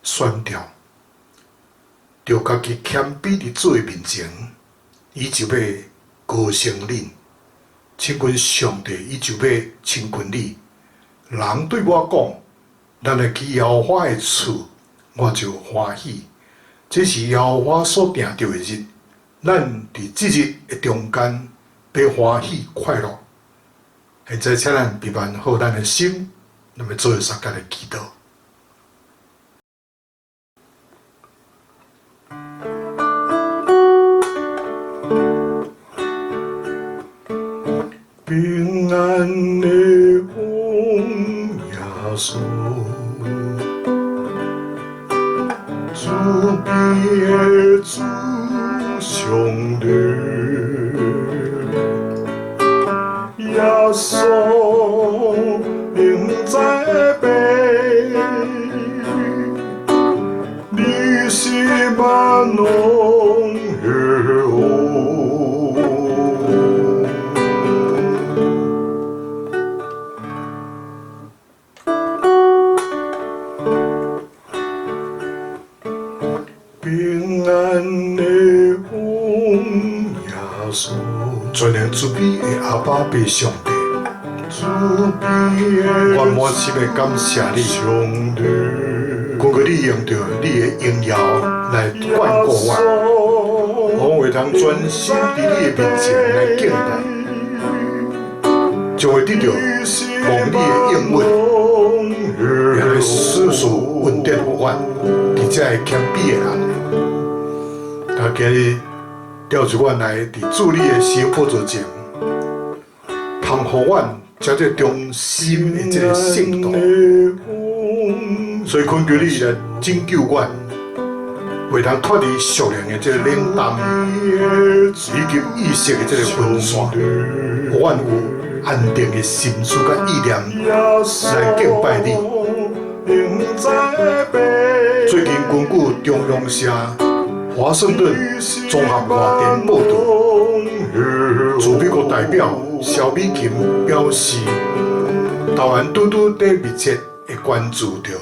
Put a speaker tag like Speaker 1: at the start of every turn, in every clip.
Speaker 1: 宣調，著家己謙卑佇主的面前，伊就欲高升恁；親近上帝，伊就欲親近你。人對我講：咱來去耶和華的厝，我就歡喜。這是耶和華所定著的日，咱佇這日的中間，欲歡喜快樂。現在，請咱閉目好咱的心，咱欲做相共的祈禱。平安的王耶穌，慈悲的主上帝，耶穌臨在背，你是萬王的王。平安的王耶穌，全能慈悲的阿爸父上帝，我滿心的感謝你，根據你用著你的榮耀來眷顧我，我會當專心佇你的面前來敬拜，將會得著蒙你的應允，也來事事恩典予阮，佇這个謙卑的人。他今日調集阮來佇主你的施恩寶座前，通予阮成這忠心的這个信徒，所以懇求你來拯救阮，袂當脫離屬靈的這个冷淡，以及意識的這个分散，予阮有安定的心思佮意念來敬拜你。最近根據中央社華盛頓綜合外電報導，駐美國代表蕭美琴表示，台灣拄拄佇密切的關注著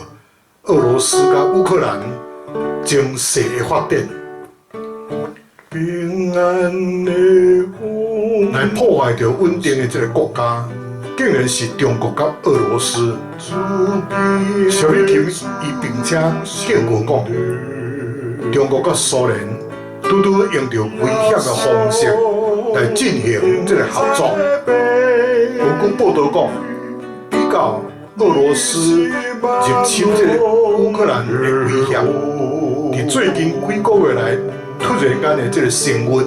Speaker 1: 俄羅斯佮烏克蘭情勢的發展，來破壞著穩定的這个國家，竟然是中國佮俄羅斯。蕭美琴伊並且警告講，中國佮蘇聯拄拄用著危險的方式來進行這个合作。根據報導講，比較俄羅斯入侵這個烏克蘭的威脅，佇最近幾個月來突然間的這個升溫，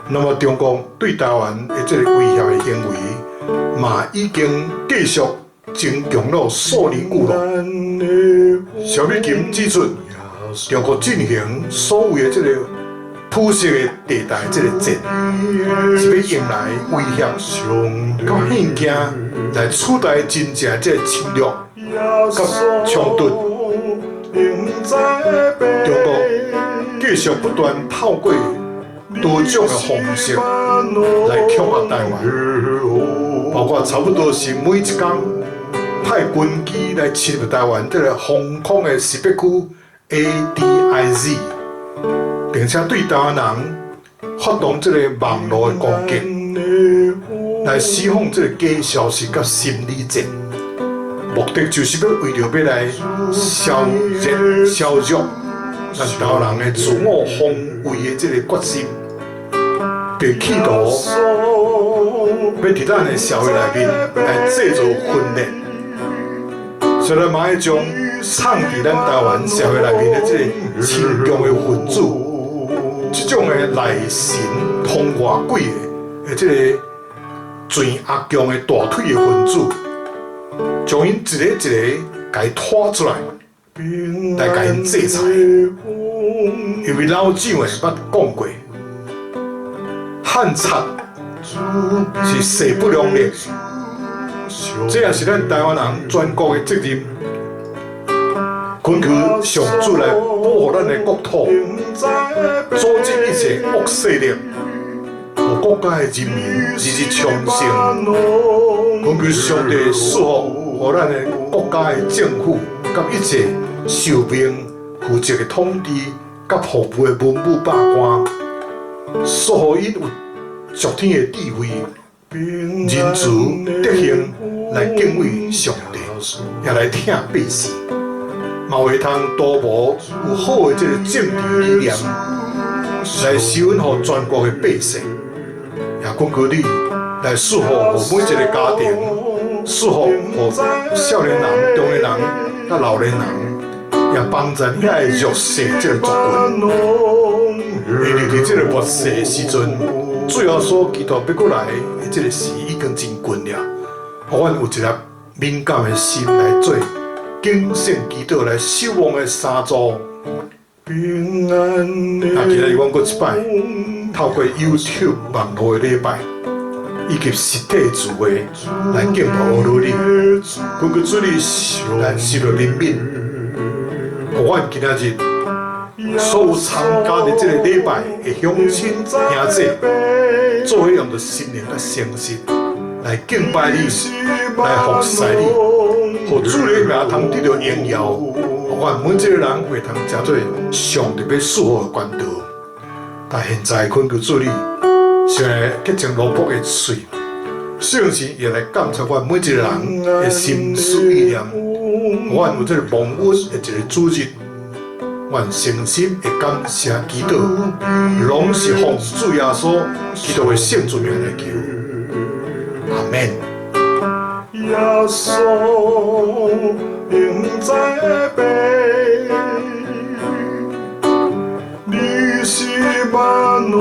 Speaker 1: 那麼中國對台灣的這個威脅的行為，嘛已經繼續增強了數年久囉。蕭美琴指出，中國進行所謂的這個灰色的地帶這個戰，是欲用來威脅佮嚇驚來取代真正這個侵略佮衝突。中國繼續不斷透過多種的方式來恐嚇台灣，包括差不多是每一工派軍機來侵入台灣這个防空的識別區 ADIZ，並且對台灣人發動這个網路的攻擊，來釋放這个假消息佮心理戰，目的就是欲為著欲來消熱消弱咱台灣人的自我防衛的這个決心，並別企圖欲佇咱的社會內面來製造分裂，所以嘛愛將藏佇咱台灣社會內面的這个親共的分子，這種的內神通外鬼的這个跩阿共的大腿的分子，將𪜶一个一个共伊拖出來，來共𪜶制裁。因為老蔣會捌講過，漢賊是勢不兩立，這也是咱台灣人全國的責任。懇求上主來保護咱的國土，阻止一切惡勢力，予國家的人民日日昌盛。懇求上帝賜福，予咱的國家的政府佮一切受命負責的統治佮服務的文武百官，賜予𪜶有屬天的智慧、仁慈、德行來敬畏上帝，也來疼百姓，嘛會通圖謀有好的這個政治理念，來施恩予全國的百姓，也懇求你來賜福予每一个家庭，賜福予少年人、中年人、佮老年人，也幫助遐个弱勢這个族群。因為佇這个末世的時陣，主耶穌基督欲閣來的這个時已經真近了。予阮有一粒敏感的心來做謹慎祈禱來守望的三座。啊，今仔日阮閣一擺透過 YouTube 網路的禮拜，以及實體聚會來敬拜阿羅你，懇求主你來受到憐憫，予阮今仔日所有參加佇這个禮拜的鄉親兄弟，做伙用著心靈佮誠實來敬拜你，來服侍你，予主的名通得著榮耀，予阮每一个人會通成做上帝欲賜福的管道。但現在懇求主你，先來潔淨奴僕的喙，聖神也來監察阮每一個人的心思意念，予阮有這个蒙恩的一个主日，阮誠心的感謝祈禱，攏是奉主耶穌基督的聖尊名來求，阿們。
Speaker 2: 耶穌永在背，你是萬王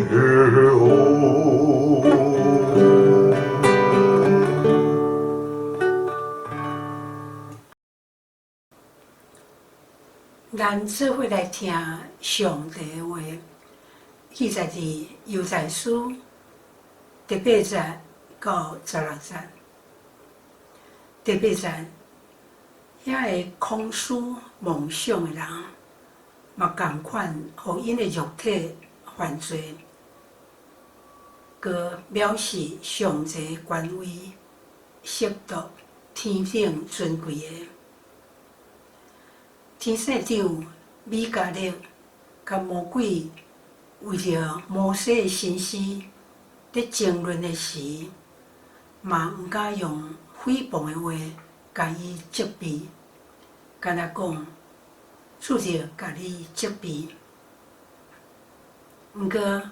Speaker 2: 的王。
Speaker 3: 咱做伙來聽上帝的話，記載佇猶太書第八節到16節。第八節，遐个空思妄想的人，嘛仝款，予𪜶的肉體犯罪，閣藐視上濟權威，褻瀆天頂尊貴的。天使長米迦勒佮魔鬼為著摩西的身屍佇爭論的時，嘛毋敢用誹謗的話共伊責備，干焦講，主著共你責備。毋過，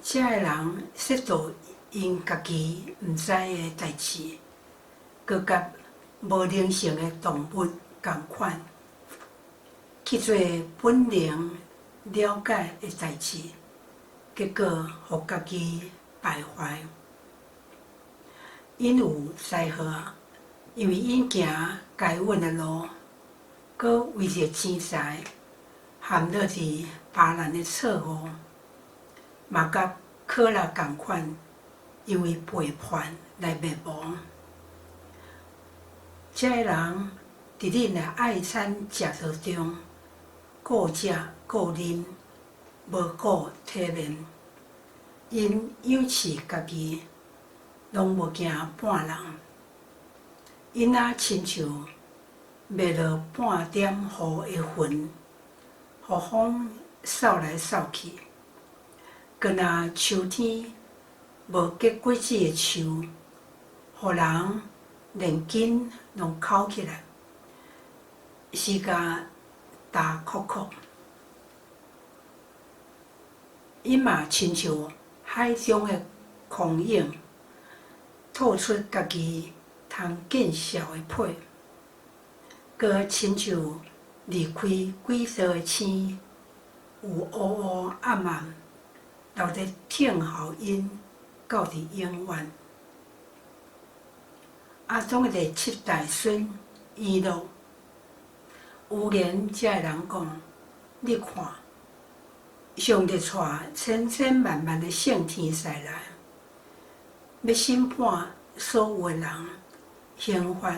Speaker 3: 這个人說著𪜶家己毋知的代誌，閣佮無靈性的動物仝款，去做本能了解的代誌，結果予家己敗壞。𪜶有災禍，因為𪜶行該隱的路，閣為著錢財陷落佇巴蘭的錯誤，嘛佮可拉仝款，因為背叛來滅亡。這个人佇恁的愛餐食道中，顧食顧啉，無顧體面。𪜶養飼家己，攏無驚半人。𪜶若親像袂落半點雨的雲，予風掃來掃去，敢若秋天無結果子的樹，予人連根攏摳起來，死甲焦涸涸。𪜶嘛親像海中的狂湧，吐出家己通見笑的屁，閣親像離開軌道的星，有烏烏暗暗，留佇聽候𪜶到佇永遠。亞當的第七代孫以諾預言遮的人講：你看，上帝帶千千萬萬的聖天使來，欲審判所有的人，刑罰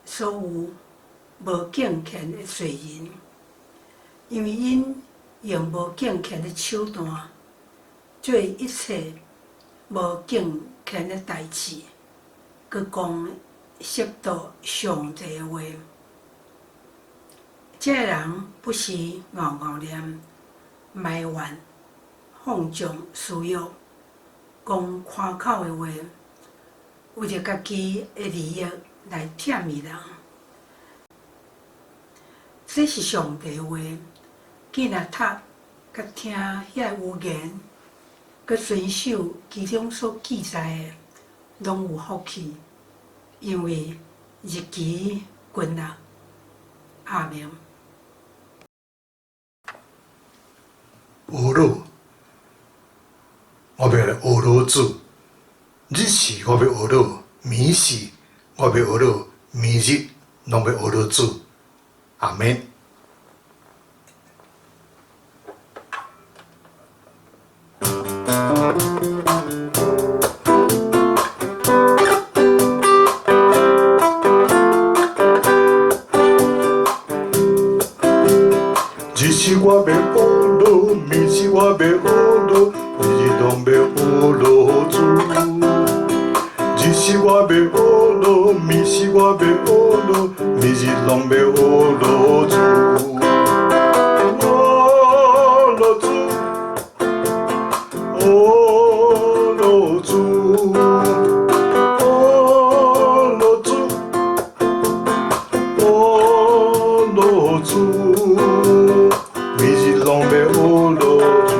Speaker 3: 所有無敬虔的罪人，因為𪜶用無敬虔的手段做一切無敬虔的代誌，閣講褻瀆上帝的話。這个人不時敖敖念、埋怨、放縱私欲，講誇口的話，為著家己的利益來忝伊人。這是上帝的話，囝若讀佮聽遐個預言，閣遵守其中所記載的，攏有福氣，因為日期近啦。阿們。
Speaker 1: 學老，我欲來學老主。日時我欲學老，暝時我欲學老，暝日攏欲學老主。阿們。
Speaker 2: 日時我欲學老，暝時我欲學老，日日攏欲學老主。日時我欲學老，暝時我欲學老，暝日攏欲學老主。學老主，學老主，學老主，學老主，暝日攏欲學老主。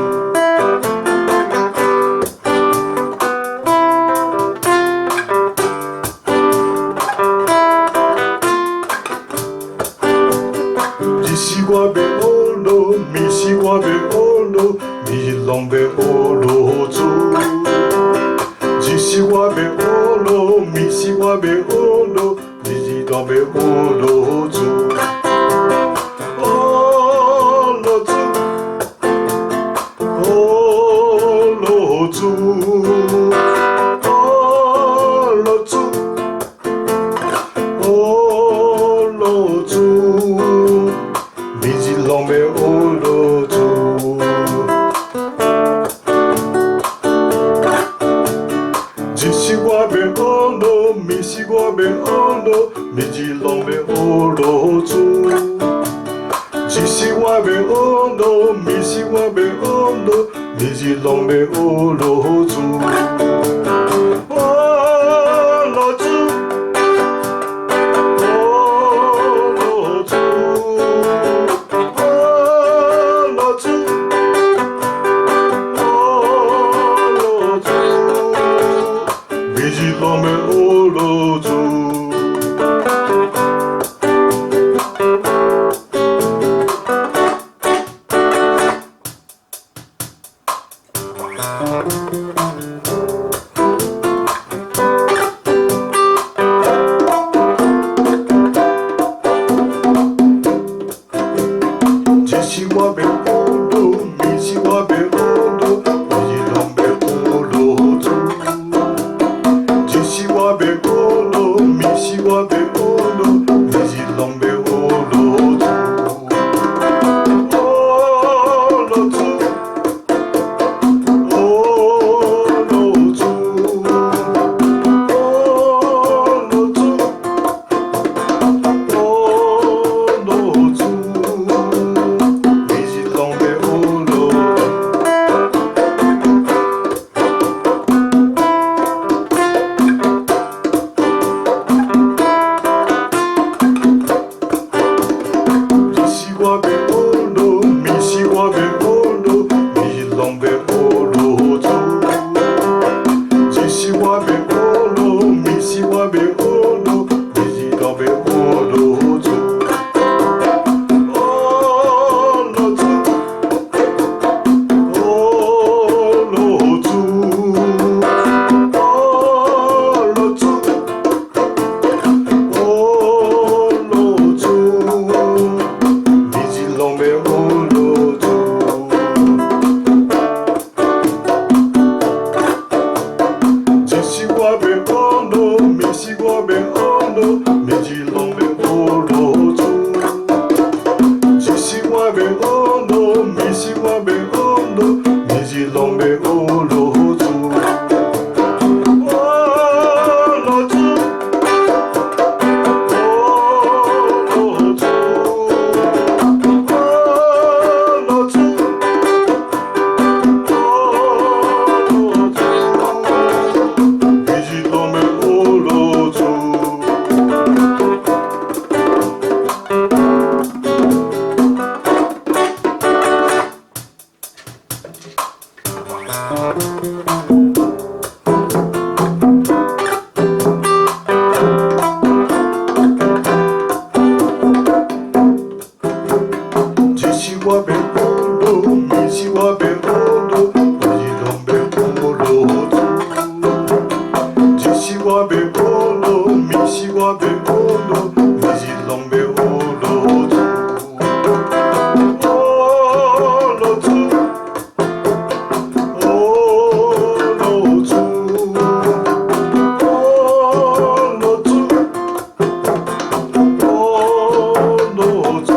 Speaker 2: 日時我欲學老，暝時我欲學老，暝日攏欲學老主。日時我欲學老，暝時我欲學老，日日攏欲學老主。學老主，學老主，學老主，學老主，暝日攏欲學老主。日時我欲學老，暝時我欲學老，暝日攏欲學老主。日時我欲學老，暝時我欲學老，暝日攏欲學老主。學老主，學老主，學老主，學老主，暝日攏欲學老主。日時我欲學老，暝時我欲學老，暝日攏欲學老主。日時我欲學老，暝時我欲學老，暝日攏欲學老主。學老主，學日是我欲学路，暝是我欲学路，规日拢欲学路主。日是我欲学路，暝是我欲学路，规日拢欲学路主。学路主，学路主，学路主，学路主，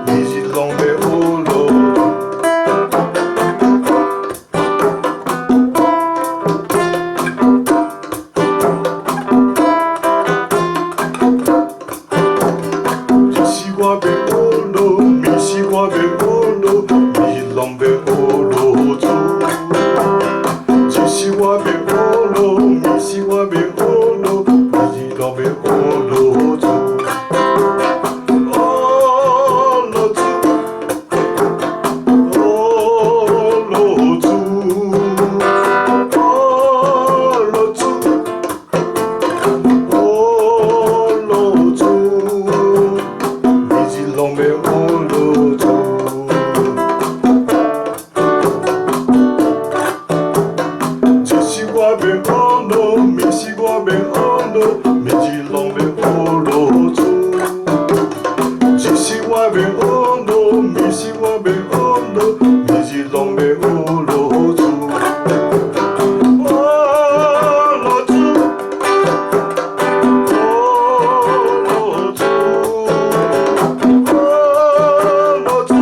Speaker 2: 日日拢欲学路主。日是我欲学路，暝是我欲学路，日日拢欲学路主。日是我欲学路，暝是我欲学路，日日拢欲学路主。学路主，学路主，学路主，学路主，日日拢欲学路主。日是我欲学路，暝是我欲学路，日日拢欲学路主。日是我欲学路，暝是我欲学路，日日拢欲学路主。学路主，学路主，学路主，学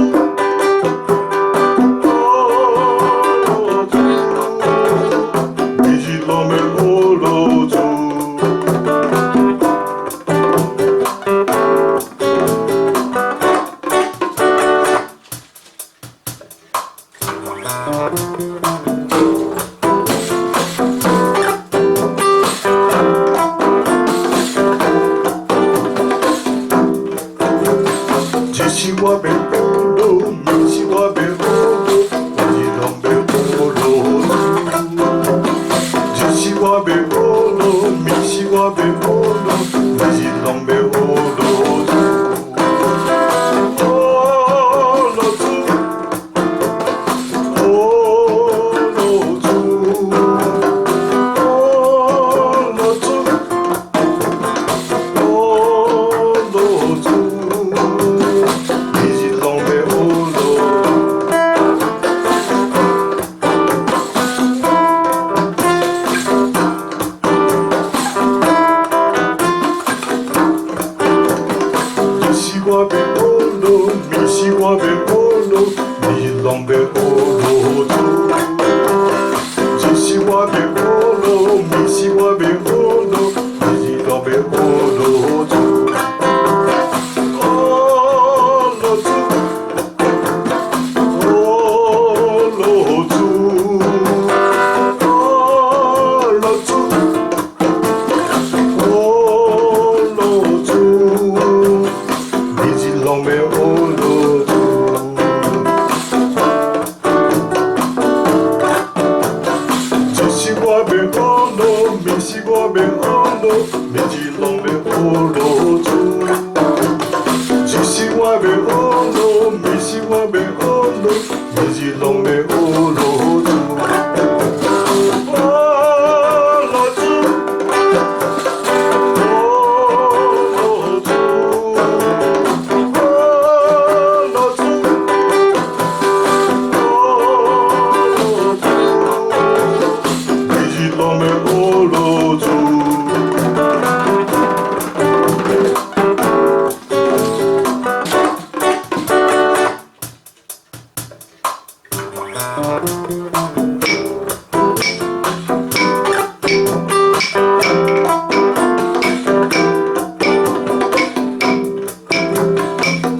Speaker 2: 路主，日日拢欲学路主。日是我欲学路，暝是我欲学路，日日拢欲学路主。日是我欲学路，暝是我欲学路，日日拢欲学路主。学路主，学路主，学路主，学路主，日日拢欲学路。日是我欲学路，暝是我欲学路，日日拢欲学路主。日是我欲学路，暝是我欲学路，日日拢欲学路主。学路主，学路主，学路主，学路主，日日拢欲学路主。日是我欲学路，暝是我欲学路，日日拢欲学路主。日是我欲学路，暝是我欲学路，日日拢欲学路主。学路主，学路主，学路主，学路主，日日拢欲学路主。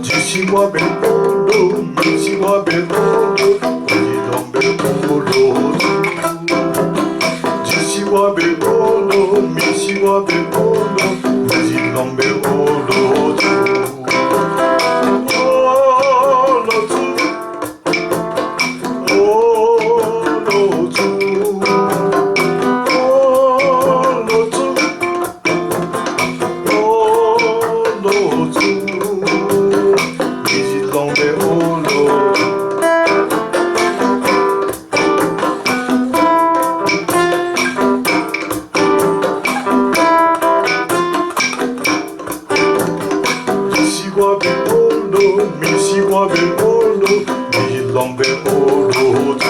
Speaker 2: 日是我欲学路，暝是我欲学路，日日拢欲学路主。日是我欲学路，暝是我欲学路，日日拢欲学路主。学路主，学罗主。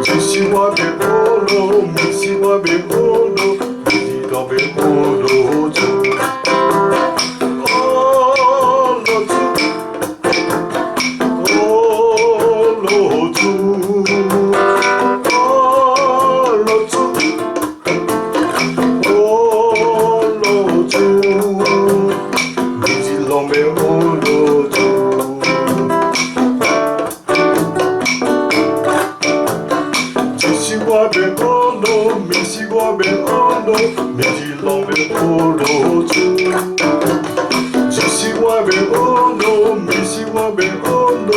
Speaker 2: 日是我欲学罗，暝时我欲学罗，日日都欲学罗主。阿罗主，阿罗主，阿罗主，阿罗主，日日拢欲学罗主。日是我欲学罗，暝时我欲学罗，日日拢欲学罗主。日是我欲学罗，暝时我欲学罗，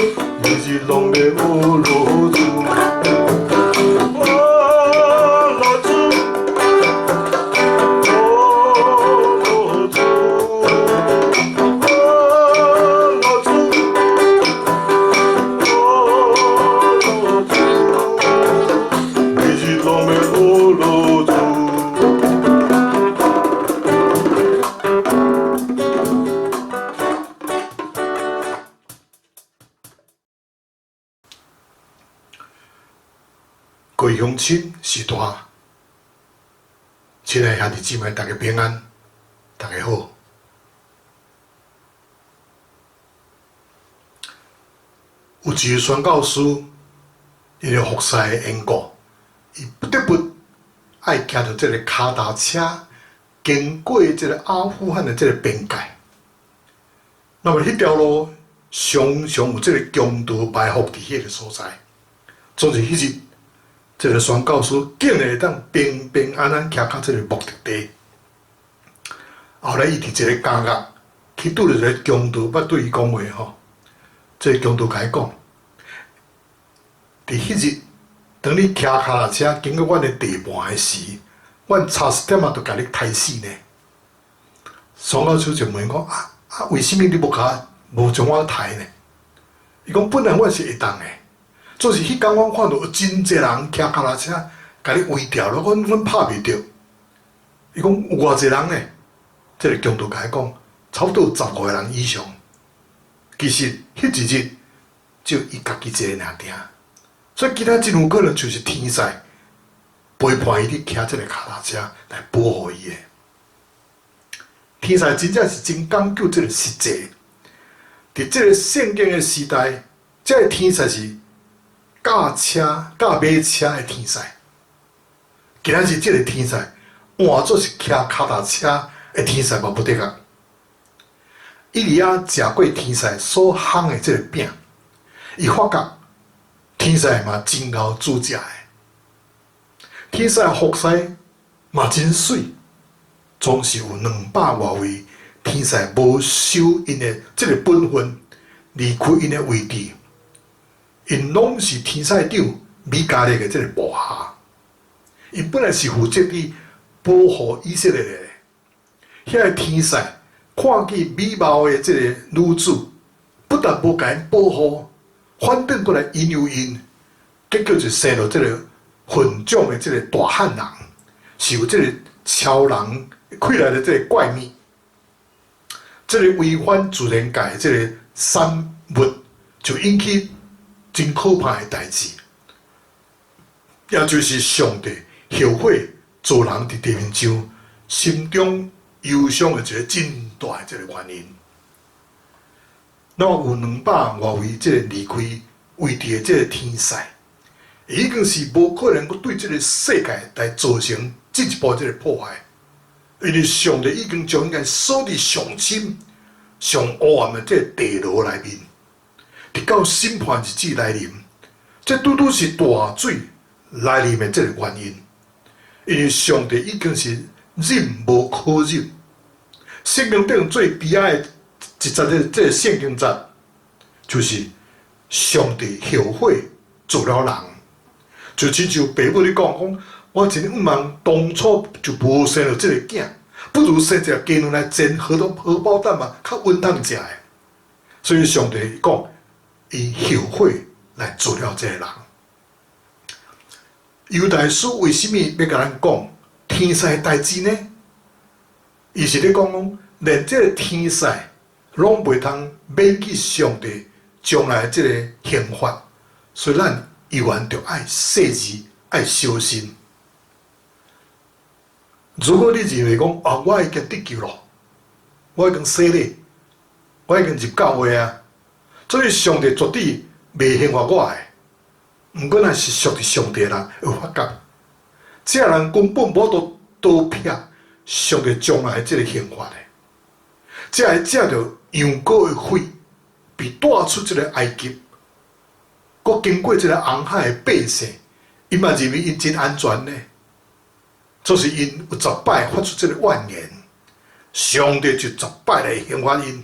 Speaker 2: 日日拢欲学罗主。阿罗主，阿罗主，阿罗主，阿罗主，日日拢欲学罗主。
Speaker 1: 各位乡亲序大，亲爱兄弟姊妹，大家平安，大家好。有一个宣教师，因为服侍的缘故，伊不得不爱骑著这个跤踏车，经过这个阿富汗的这个边界。那么彼条路常常有这个强盗埋伏伫彼个所在。总是彼日，这个宣教师竟然会当平平安安骑到这个目的地。后来，伊伫一个监狱去拄著一个强盗，捌对伊讲话吼。这个强盗共伊讲：伫彼日，当你骑跤踏车经过阮的地盘的时，阮差一点仔就共你刣死呢。宣教师就问讲：为啥物你无将我刣呢？伊讲：本来我是会当的，总是彼工阮看到有真济人骑跤踏车，共你围牢了，阮拍袂著。伊讲有偌济人呢？这个强盗共伊讲，差不多有15个人以上。其实，彼一日只有伊家己一个尔定，所以其他真有可能就是天使陪伴伊伫骑这个跤踏车来保护伊的。天使真正是真讲究这个实际。伫这个圣经的时代，这个天使是驾车、驾马车的天使。今仔日这个天使换做是骑跤踏车的天使嘛，无得啊。以利亚食过天使所烘的这个饼，伊发觉天使嘛真𠢕煮食的，天使服侍嘛真媠，总是有200外位天使无守𪜶的这个本分，离开𪜶的位置，𪜶拢是天使长米迦勒的这个部下，𪜶本来是负责伫保护以色列的，遐个天使。看见美貌的这个女子，不但无共𪜶保护，反转过来引诱𪜶，结果就生了这个混种的这个大汉人，是有这个超人开来的这个怪物，这个违反自然界的这个产物，就引起真可怕的代志，也就是上帝后悔造人伫地面上，心中忧伤的一个真大的这个原因。那么有200外位这个离开位置的这个天使，已经是无可能阁对这个世界来造成进一步这个破坏，因为上帝已经将𪜶锁伫上深、上黑暗的这个地牢内面，直到审判日子来临。这拄拄是大水来临的这个原因，因为上帝已经是忍无可忍。圣经顶最悲哀的一节的这个圣经节，就是上帝后悔造了人，就亲像父母咧讲讲，我真毋茫当初就无生著这个囝，不如生一个鸡卵来煎荷包蛋嘛，较稳当食的。所以上帝讲，伊后悔来造了这个人。犹大书为啥物欲共咱讲天使的代志呢？伊是咧讲讲，连这个天使拢袂通免去上帝将来这个刑罚，所以咱猶原著愛細膩，愛小心。如果你認為講啊，我已經得救咯，我已經洗禮，我已經入教會啊，所以上帝絕對袂刑罰我的。毋過若是屬佇上帝人，會發覺，這人根本無法度逃避上帝將來這个刑罰的。這會藉著羊羔的血被帶出這个埃及，閣經過這个紅海的百姓，𪜶嘛認為𪜶真安全呢。就是𪜶有十擺發出這个怨言，上帝就十擺來刑罰𪜶。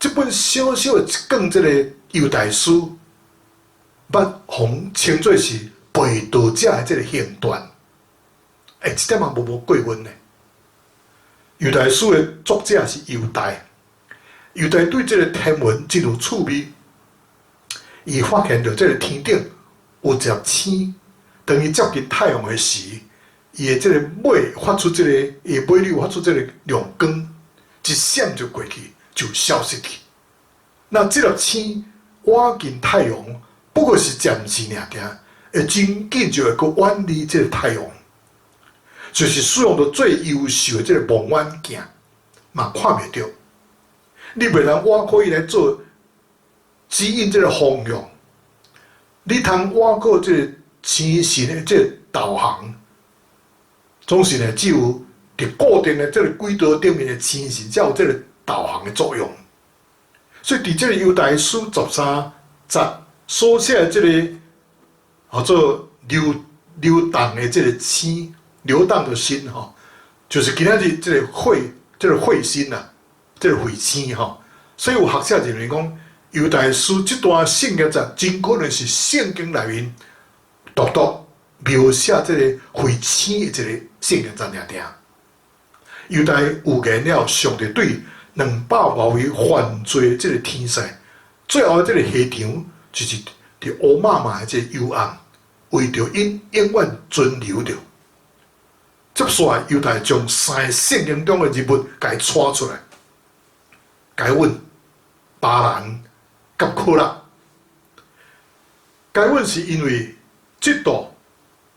Speaker 1: 這本小小的一卷這个猶大書，捌予稱做是背道者的這个刑斷。欸，這點嘛無無過分呢。猶大書的作者是猶大，猶大對這个天文真有趣味。伊發現著這个天頂有一粒星，當伊接近太陽的時，伊的這个尾發出這个，伊的尾裡發出這个亮光，一閃就過去，就消失去。那這粒星倚近太陽，不過是暫時爾爾，會真緊就會閣遠離這个太陽。就是使用著最優秀的這个望遠鏡，嘛看袂著。你袂通倚靠伊來做指引這个方向，你通倚靠這个星神的這个導航，總是呢，只有佇固定的這个軌道頂面的星神才有這个導航的作用。所以佇這个猶大書13節所寫的這个號做流流動的這个星，流動的星吼，就是今仔日這个彗，這个彗星啊，這个彗星吼。所以有學者認為講，猶大書這段聖經節真可能是聖經內面獨獨描寫這个彗星的一个聖經節爾爾。猶大預言了上帝對兩百外位犯罪這个天使，最後的這个下場就是佇烏麻麻的這个幽暗，為著𪜶永遠存留著。接續來，猶大將三个聖經中的人物共伊帶出來，該隱、巴蘭佮可拉。該隱是因為嫉妒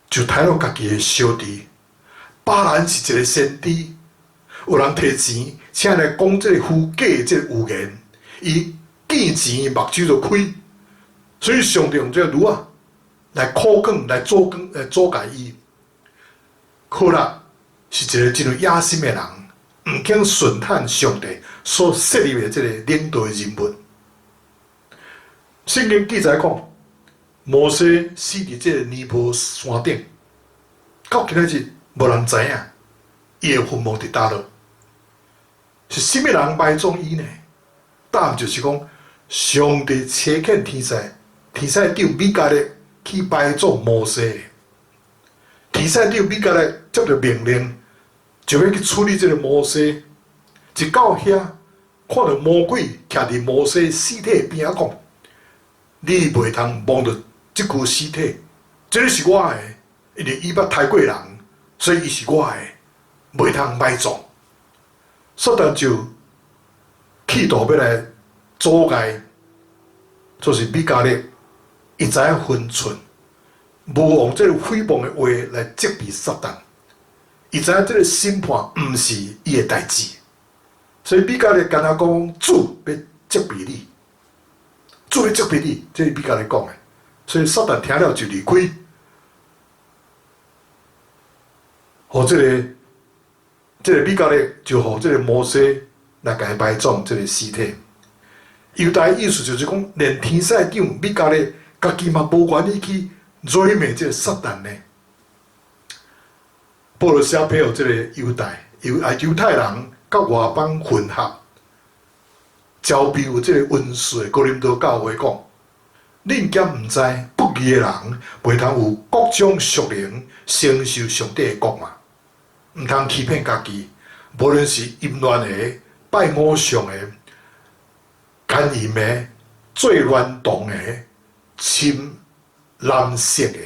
Speaker 1: 就刣了家己的小弟，巴蘭是一个先知，有人提錢請來講這个虛假的這个預言，伊見錢目睭就開，所以上帝用這个驢仔來苦管、來阻管、來阻礙伊。可拉是一个真有野心的人，毋肯順從上帝所設立的這个領導的人物。聖經記載講，摩西死佇這个尼波山頂，到今仔日無人知影伊的墳墓佇佗落，是啥物人埋葬伊呢？答案就是講，上帝差遣天使，天使長米迦勒去埋葬摩西。天使長米迦勒接著命令，就欲去處理這个摩西。一到遐，看著魔鬼徛佇摩西屍體邊仔講：你袂通摸著這具屍體，這个是我的，因為伊捌刣過人，所以伊是我的，袂通埋葬。撒旦就企圖欲來阻礙，就是米迦勒，伊知影分寸，無用這个誹謗的話來責備撒旦。伊知影這个審判毋是伊的代誌，所以米迦勒敢若講主欲責備你，主欲責備你，這是米迦勒講的。所以撒旦聽了就離開，予這个這个米迦勒就予這个摩西來共伊埋葬這个屍體。猶大意思就是講，連天使長米迦勒家己嘛無願意去惹罵這个撒旦呢。保羅寫批予這个猶大猶啊猶太人佮外邦混合，交庇有這个恩賜的哥林多教會講：恁敢毋知不義的人袂通有各種屬靈承受上帝的國嗎？毋通欺騙家己，無論是淫亂的、拜偶像的、姦淫的、做孌童的、侵男色的、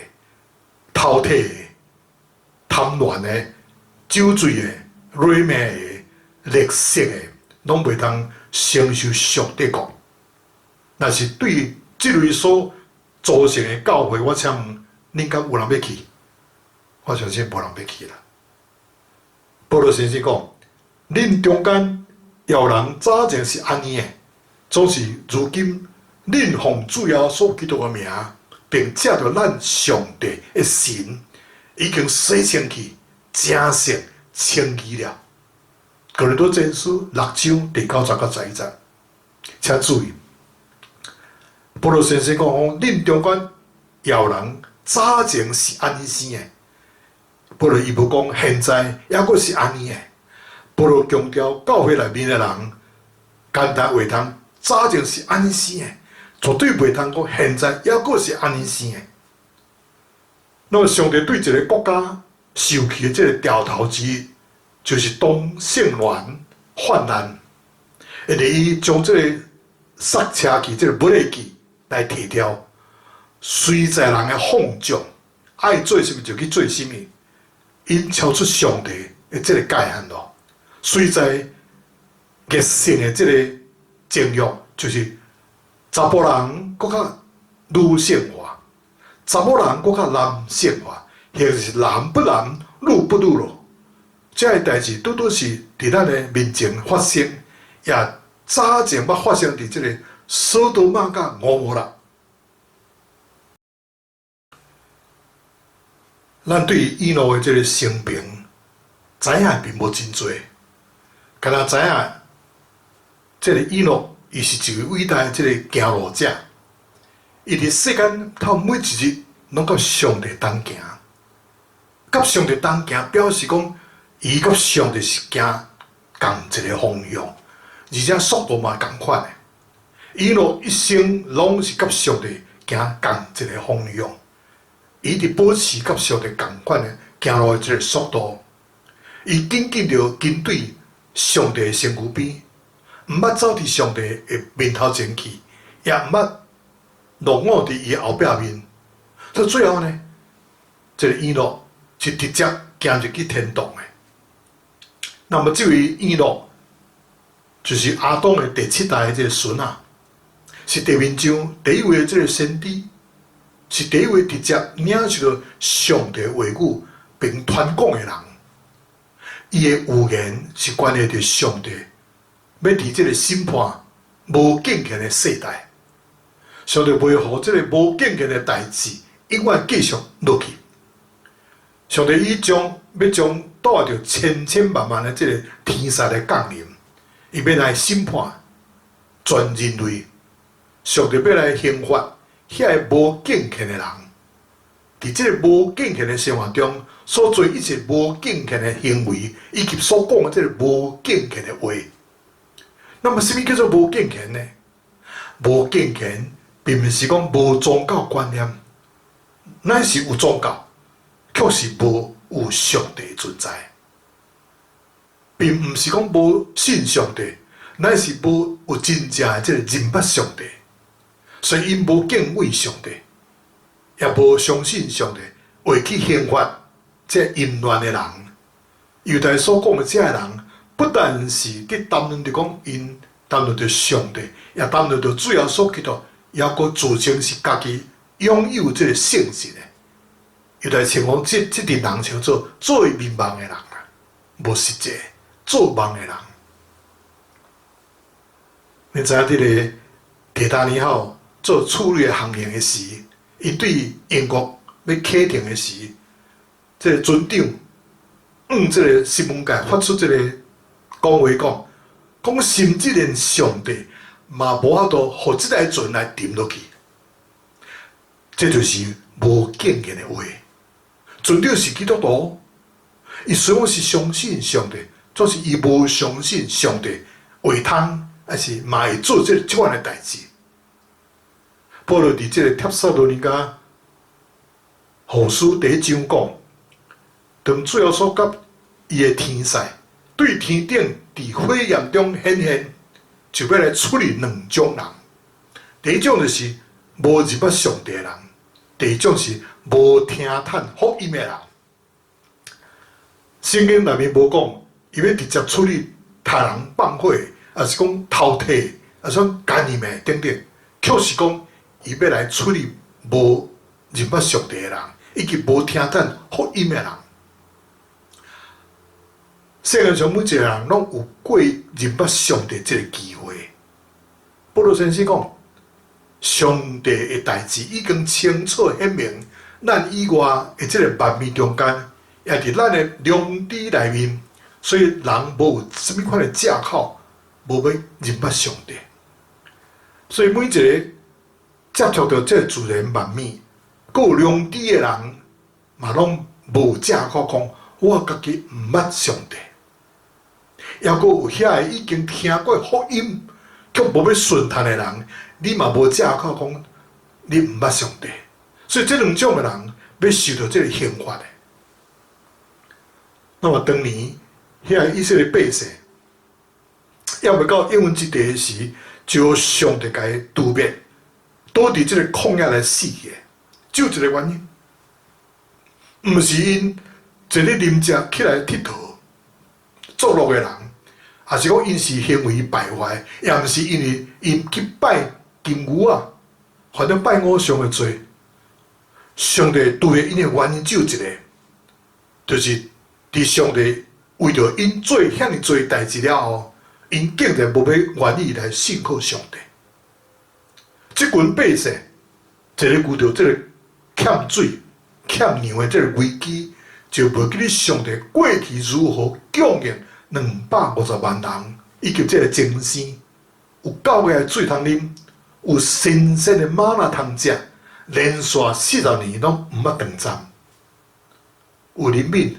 Speaker 1: 偷提的、貪戀的、酒醉的、惹罵的、掠色的，攏袂通承受上帝國。若是對這類所組成的教會，我請問恁敢有人欲去？我相信無人欲去啦。保羅先生講，恁中間有人早前是按呢的，總是如今恁奉主耶穌基督的名，並藉著咱上帝的神，已經洗清去，成聖稱義了。哥林多前書六章第九節到十一節，請注意，保羅先生講，恁中間有人早前是按呢生的。保羅伊無講現在猶閣是按呢的。保羅強調教會內面的人，簡單袂通早前是按呢生的，絕對袂通講現在猶閣是按呢生的。那麼上帝對一個國家受氣的這个兆頭之一，就是同性戀泛濫，因為伊將這个剎車器、這个ブレーキ來提掉，隨在人的放縱，愛做啥物就去做啥物，𪜶超出上帝的這个界限咯。隨在熱性的這个情慾，就是查埔人閣較女性化，查某人閣較男性化，或者是男不男，女不女咯。這个代誌拄拄是佇咱的面前發生，也早前捌發生佇這个所多瑪佮蛾摩拉。咱對以諾的這个生平知影並無真濟，敢若知影這个以諾伊是一个偉大的這个行路者，伊佇世間頭每一日攏佮上帝同行，佮上帝同行表示講伊佮上帝是行仝一个方向，而且速度嘛仝款的。以諾一生攏是佮上帝行仝一个方向，伊佇保持佮上帝仝款的行路的這个速度，伊緊緊著緊對上帝的身軀邊，毋捌走佇上帝的面頭前去，也毋捌落伍佇伊後壁面。到最後呢，這个以諾是直接行入去天堂的。那麼這位以諾就是亞當的第七代的這个孫仔，是地面上第一位的這个先知，是第一位直接領受著上帝話語並傳講的人。伊的預言是關係著上帝欲佇這个審判無敬虔的世代，上帝袂予這个無敬虔的代誌永遠繼續落去。上帝已將欲將帶著千千萬萬的這个天災來降臨，伊欲來審判全人類。上帝欲來刑罰遐个無敬虔的人，佇這个無敬虔的生活中所做一切無敬虔的行為，以及所講的這个無敬虔的話。那麼，啥物叫做無敬虔呢？無敬虔，並毋是講無宗教觀念，乃是有宗教，卻是無有上帝存在，並毋是講無信上帝，乃是無有真正的這个認捌上帝，所以𪜶無敬畏上帝，也無相信上帝會去刑罰這淫亂的人。猶大所講的這个人，不但是佇談論著講𪜶談論著上帝，也談論著主耶穌基督，也閣自稱是家己擁有這个聖神的。猶大稱呼這這陣人稱做做眠夢的人啦，無實際做夢的人。你知影佇个鐵達尼號做處女航行的時，伊對英國欲啟程的時，這个船長向這个新聞界發出這个講話講，講甚至連上帝嘛無法度予這台船來沉落去，這就是無敬虔的話。船長是基督徒，伊雖然是相信上帝，總是伊無相信上帝會通，抑是嘛會做這這款的代誌。保羅佇這个帖撒羅尼迦後書第一章講，當主耶穌佮伊的天使對天頂佇火焰中顯現，就欲來處理兩種人。第一種就是無認捌上帝的人，第二種是無聽趁福音的人。聖經內面無講，伊欲直接處理殺人放火，抑是講偷提，抑是講姦淫的等等，卻是講伊欲來處理無認捌上帝的人，以及無聽見福音的人。世界上每一個人攏有過認捌上帝這個機會。保羅先生講，上帝的代誌已經清楚顯明，咱以外的這個萬物中間，也佇咱的良知內面，所以人無有啥物款的藉口，無欲認捌上帝。所以每一個接觸著這個自然萬物，閣有良知的人，嘛攏無藉口講我家己毋捌上帝。抑閣有遐個已經聽過福音，卻無欲順從的人，你嘛無藉口講你毋捌上帝。所以這兩種的人欲受著這個刑罰的。那麼當年遐個以色列百姓，猶未到應允之地時，就上帝共伊誅滅，倒佇這個曠野來死去的，只有一個原因，毋是𪜶坐咧啉食起來𨑨迌作樂的人，抑是講𪜶是行為敗壞，也毋是因為𪜶去拜金牛仔，反正拜偶像的罪。上帝誅滅𪜶的原因只有一個，就是佇上帝為著𪜶做遐爾濟代誌了後，𪜶竟然無欲願意來信靠上帝。這群百姓，一个遇著這个欠水、欠糧的這个危機，就袂記得上帝過去如何供應250萬人，以及這个精生，有夠的水通啉，有新鮮的嗎哪通食，連續40年攏毋捌斷站。有憐憫、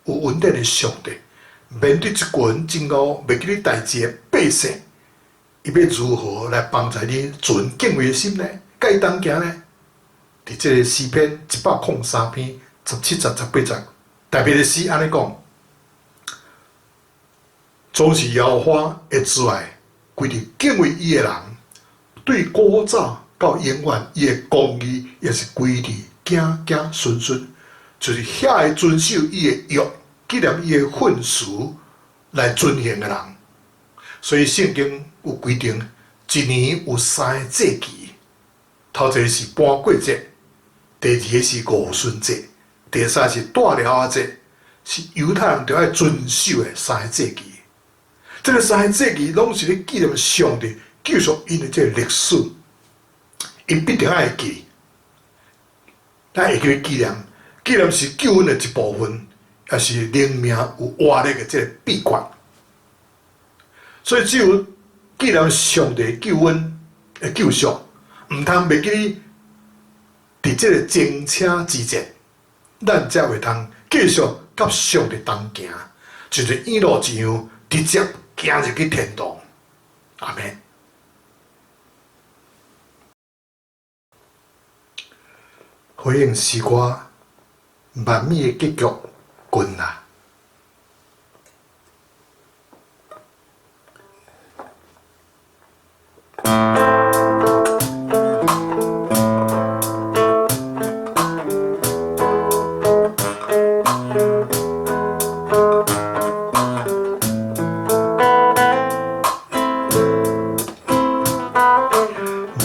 Speaker 1: 有恩典的上帝，面對這群真𠢕袂記得代誌的百姓，伊欲如何來幫助你存敬畏的心呢？佮伊同行呢？佇這个詩篇103篇17節、18節，特別的詩按呢講，總是耶和華的慈愛，歸佇敬畏伊的人，對古早到永遠，伊的公義也是歸佇子子孫孫，就是遐个遵守伊的約，紀念伊的訓詞來遵行的人。所以聖經有規定，一年有三个節期，頭一个是搬過節，第二个是五旬節，第三是大寮仔節，是猶太人著愛遵守的三个節期。這个三个節期攏是咧紀念上帝救贖𪜶的這个歷史，𪜶必定愛會記。咱會記紀念，紀念是救恩的一部分，也是靈命有活力的這个秘訣。所以只有紀念上帝救恩的救贖，毋通袂記得佇這个前車之鑑，咱才會通繼續佮上帝同行，就像以諾一樣，直接行入去天堂。阿們。回應詩歌，萬物的結局近啦。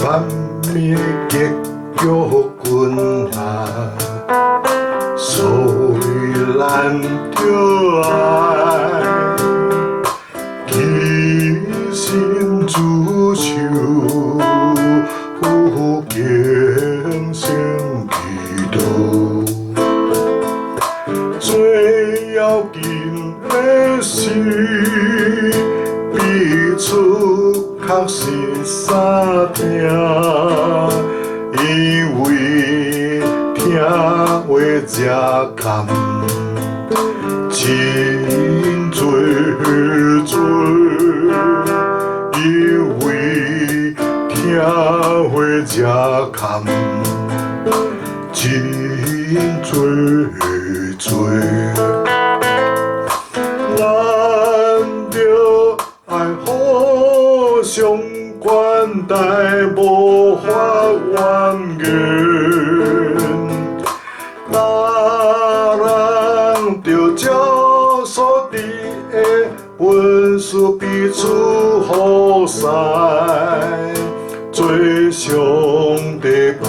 Speaker 2: 萬物的結局近啊，所以咱著愛齊心主求，虔誠祈禱。最要緊的是，彼此確實相聽，因為聽話才堪真濟濟，因為聽話才堪真濟濟。咱著愛互相款待，無發怨言。逐人著照所得的恩賜彼此服侍，做上帝百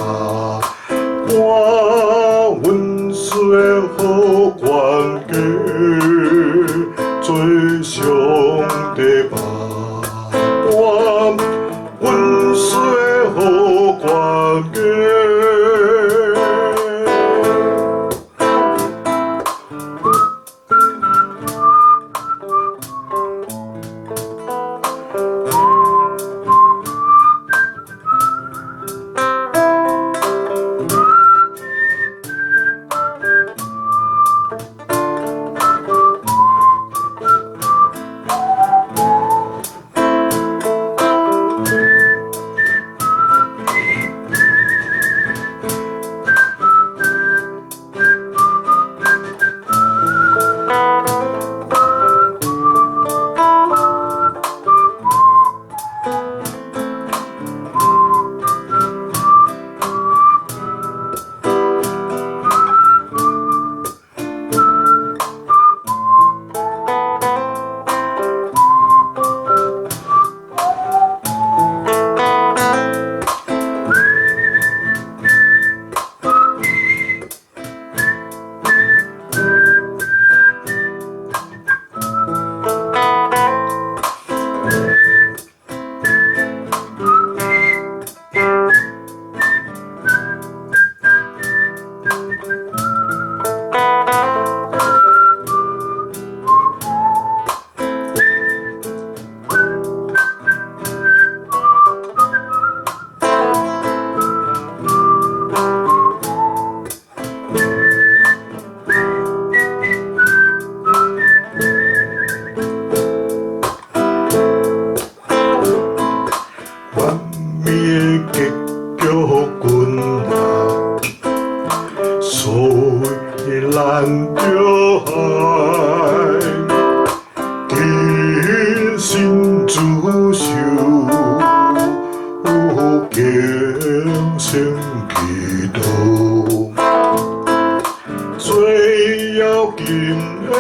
Speaker 2: 緊的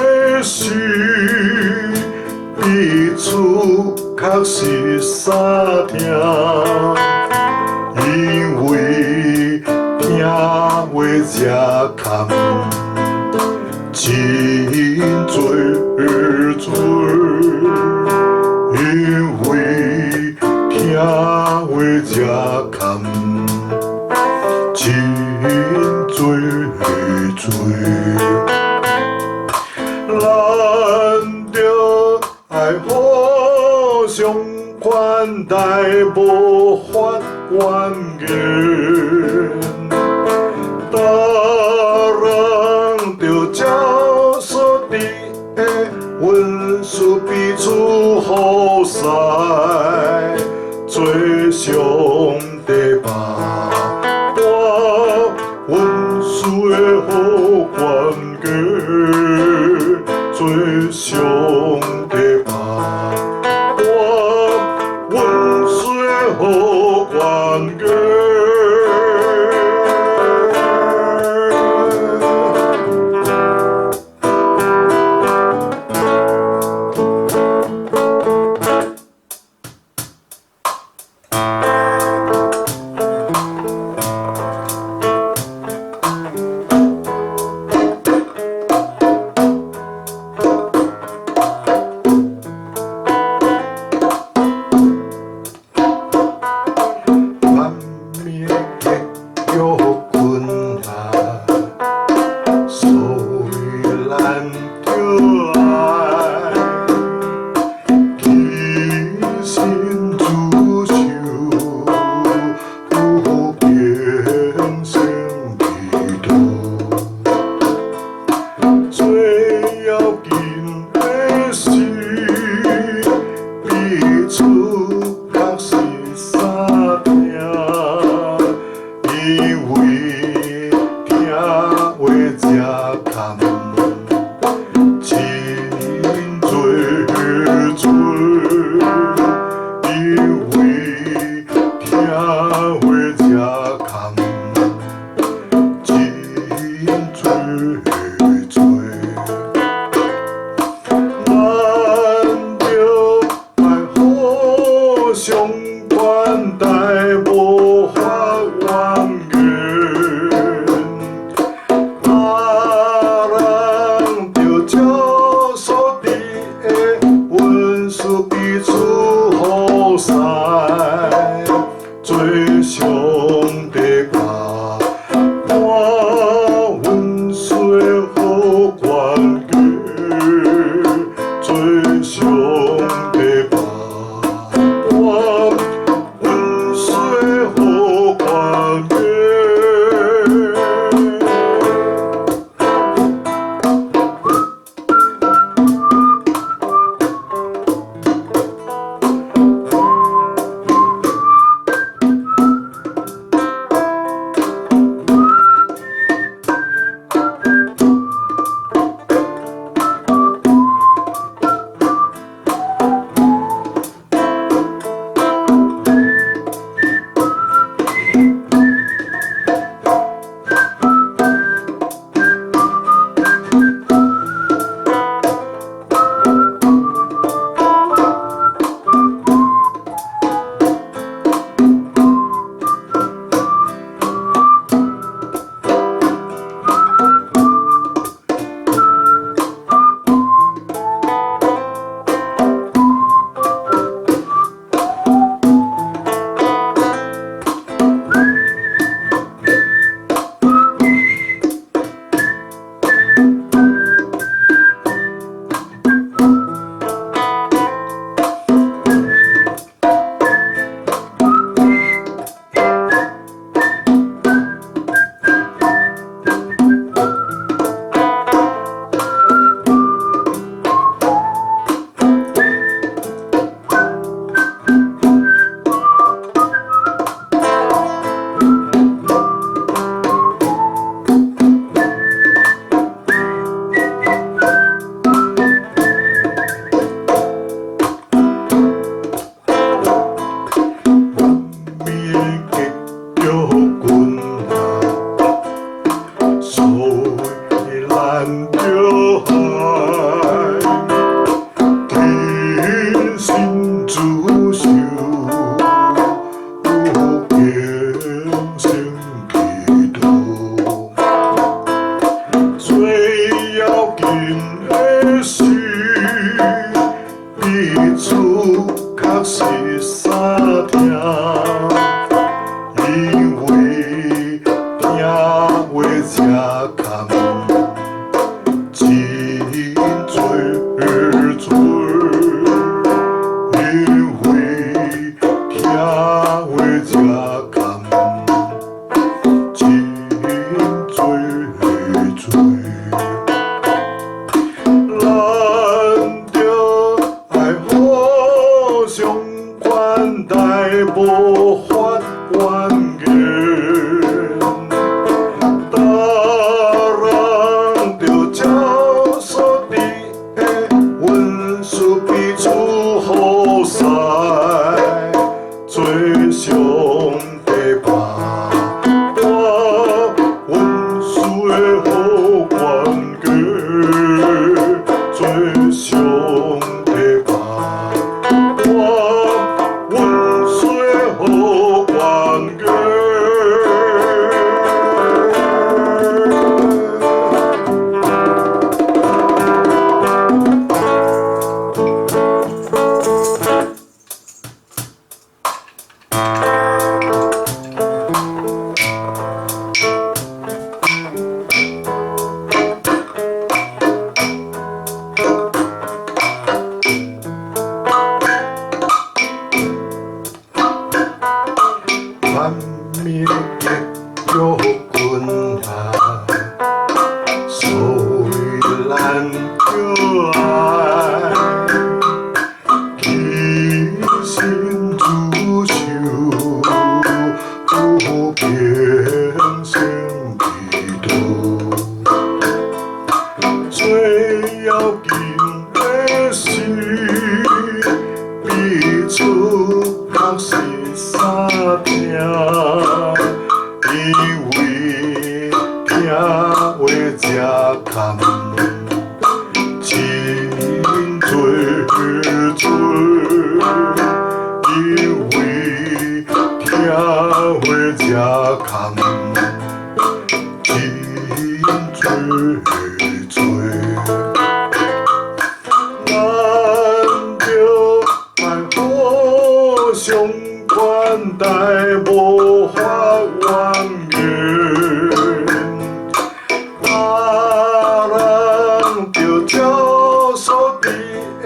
Speaker 2: 是，彼此確實相疼，因為聽話才堪真濟濟，因為聽話才堪真濟濟。咱著愛互相款待，無發怨言。逐人著照所得的恩賜彼此服侍，做上帝百般恩賜的好管家，做上帝百般恩賜的好管家。萬物的結局啊，所以咱著愛起身自守，警醒祈禱。最要緊的是，彼此確實相疼，因為聽話才堪真濟濟，因為聽話才堪真濟濟。咱著愛互相款待，無發怨言。逐人著照所得的恩賜彼此服侍，做上帝百般恩賜的好管家，做上帝百般恩賜的好管家。才堪真濟濟，因為聽話才堪真濟濟。咱著愛互相款待，無發怨言。逐人著照所得的恩賜彼此服侍，做上帝百般恩賜的好管家，做上帝百般恩賜的好管家。萬民的約君啊，所以咱著愛起身自守，平生祈禱。最要緊的是彼此學習相聽，因為聽話才堪真濟濟，因為聽話才堪真濟濟。咱著愛互相款待，無發怨言。逐人著照所得的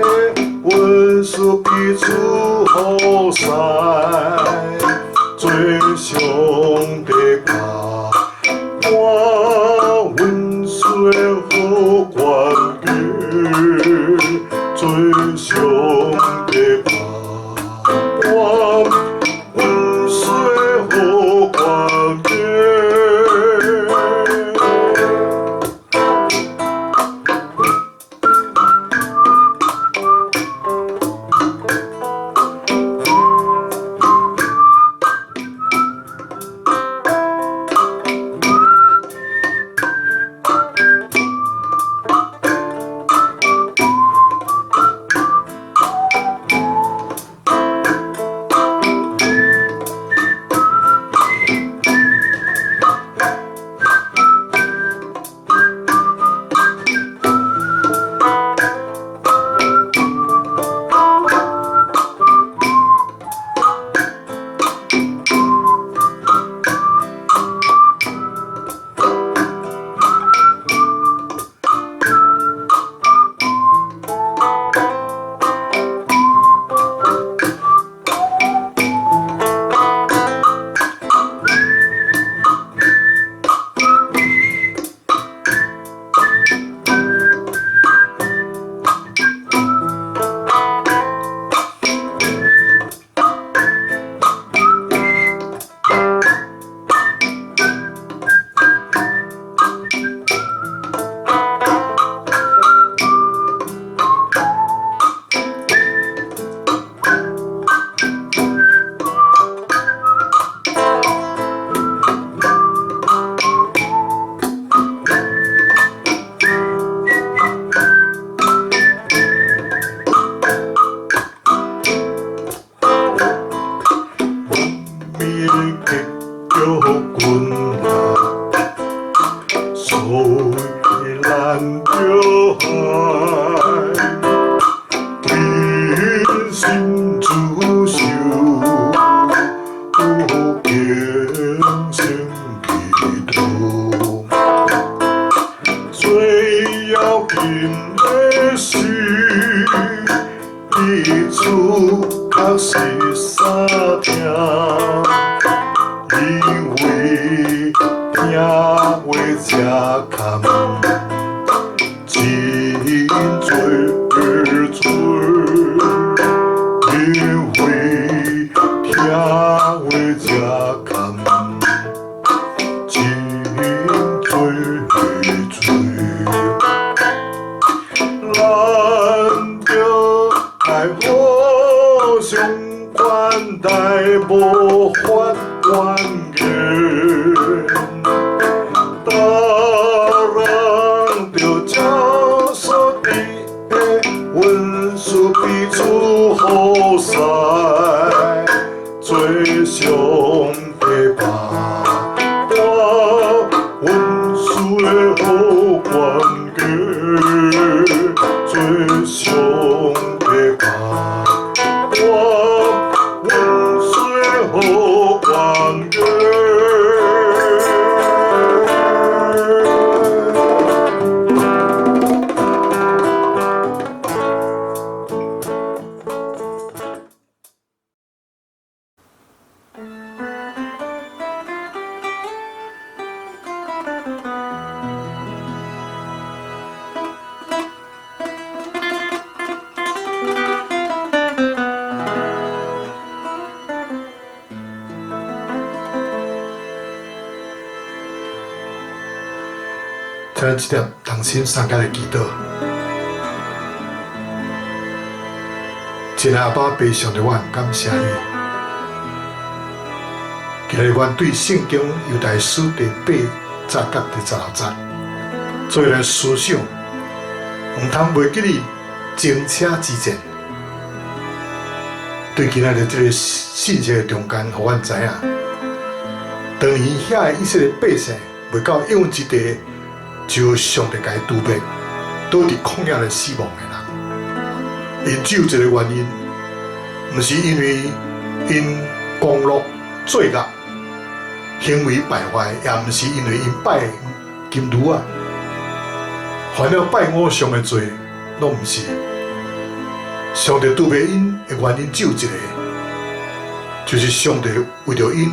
Speaker 2: 恩賜彼此服侍，做上帝百般恩賜的好管家，做上帝百般恩賜的好管家。話這坎，真濟濟，因為聽話這坎，真濟濟。咱著愛互相款待，無發怨言。逐人著照所得的恩賜彼此服侍，做上帝百般恩賜的好管家，做上帝百般恩賜的好管家。
Speaker 1: 請這粒同心相佮來祈禱。親愛的阿爸父上帝，我很感謝你。今日阮對聖經猶大書第八節佮第十六節，做來思想，毋通袂記得前車之鑑。對今仔日這个信息的中間，予阮知影，當年遐个以色列百姓袂到永遠之地，就上帝共伊除滅，倒佇曠野來死亡的人。𪜶只有一个原因，毋是因為𪜶狂樂罪惡、行為敗壞，也毋是因為𪜶拜金牛仔，犯了拜偶像的罪，攏毋是。上帝除滅𪜶的原因只有一个，就是上帝為著𪜶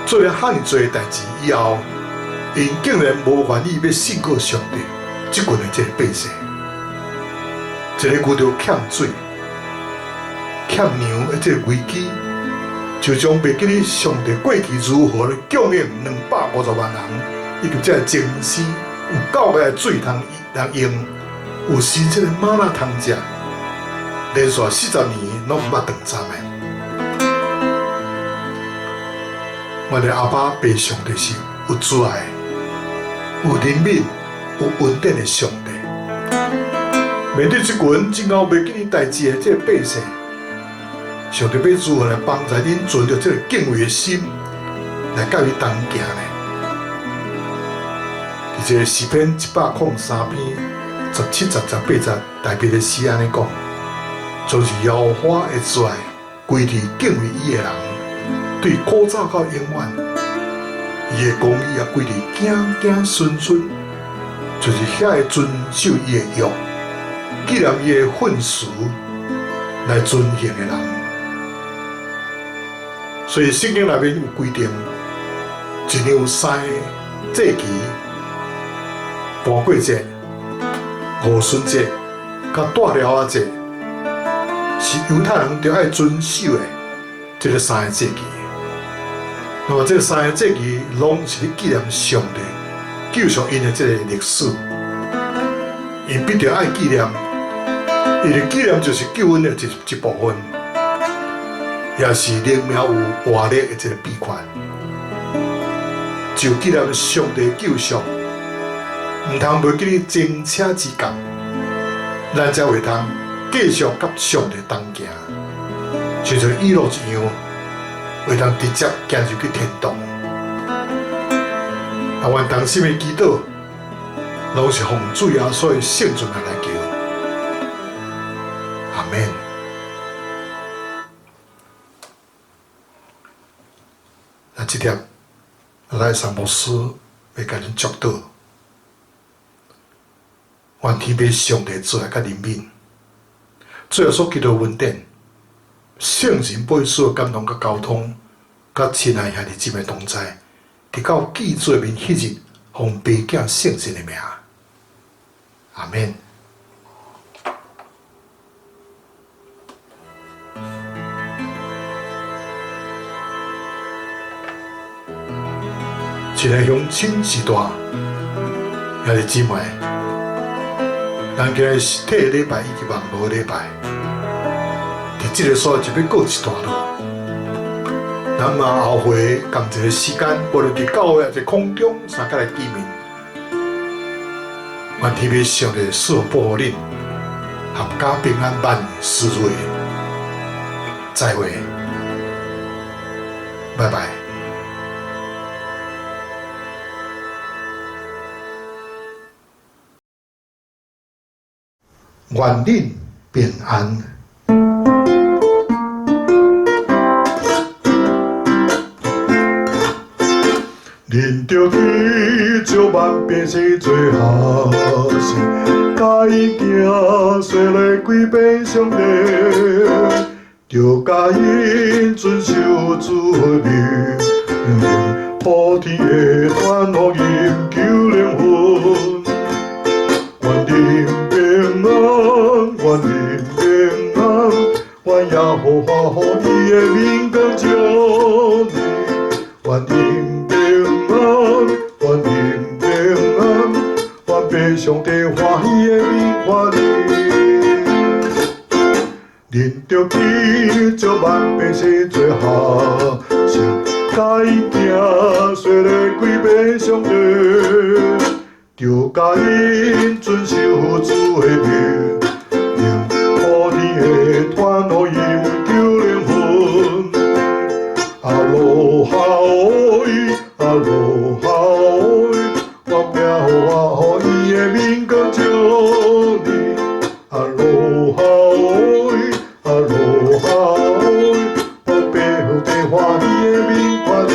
Speaker 1: 做了遐爾濟的代誌以後，𪜶竟然無願意欲信靠上帝，這群的這个百姓，一个遇著欠水、欠糧的這个危機，就將袂記得上帝過去如何來供應250萬人，以及這个精鮮有夠的水通通用，有新鮮的嗎哪通食，連續40年攏毋捌斷餐的。阮的阿爸父上帝是有慈愛、有憐憫、有恩典的上帝。面對這群真𠢕袂記得代誌的這個百姓，上帝欲如何來幫助恁存著這个敬畏的心來佮伊同行呢？佇這个詩篇103篇17節、18節，大衛的詩按呢講：就是耶和華的慈愛歸佇敬畏伊的人，對古早到永遠。伊的公義也歸佇子子孫孫，就是遐个遵守伊的約，紀念伊的訓詞來遵行的人。所以聖經內面有規定，一年有三个節期：盤粿節、五旬節、佮大寮仔節，是猶太人著愛遵守的這个三个節期。那麼這三个節期攏是咧紀念上帝救贖𪜶的這个歷史，𪜶必定愛紀念，因為紀念就是救恩的一部分，也是靈命有活力的一个秘訣。就紀念上帝救贖，毋通袂記得前車之鑑，咱才會通繼續佮上帝同行，就像以諾一樣，會當直接行入去天堂。啊，阮同心的祈禱，攏是奉主耶穌的聖名來求，阿們。那這粒來上牧師欲共恁祝禱，願天父上帝慈愛佮憐憫，主耶穌基督恩典，聖神保惠師的感動佮交通，佮親愛兄弟姊妹同在，直到见主面彼日，奉父子圣神的名，阿免。亲爱乡亲时代，兄弟姊妹，咱今日实体礼拜以及网路礼拜，伫这个所在就欲告一段落。咱嘛后回仝一个时间，无论伫教会抑是空中，相佮来见面。愿天父上帝赐福保护恁，闔家平安，万事如意。再会，拜拜。愿恁平安。
Speaker 2: 恁著去招万百姓做学生，教𪜶行洗礼归变上帝，著教𪜶遵守主的命令，普天的传福音救灵魂。愿恁平安，愿恁平安，愿耶和华予伊的面光照你，愿恁平安，愿恁平安，愿父上帝欢喜的面看你。恁著去招万百姓做学生，教𪜶行洗礼归变上帝，著教𪜶遵守主的命令，普天的传福音救灵魂。阿罗哈伊，阿罗哈伊，愿耶和华予伊的面光照你。阿罗哈伊，阿罗哈伊，愿父上帝欢喜的面看你。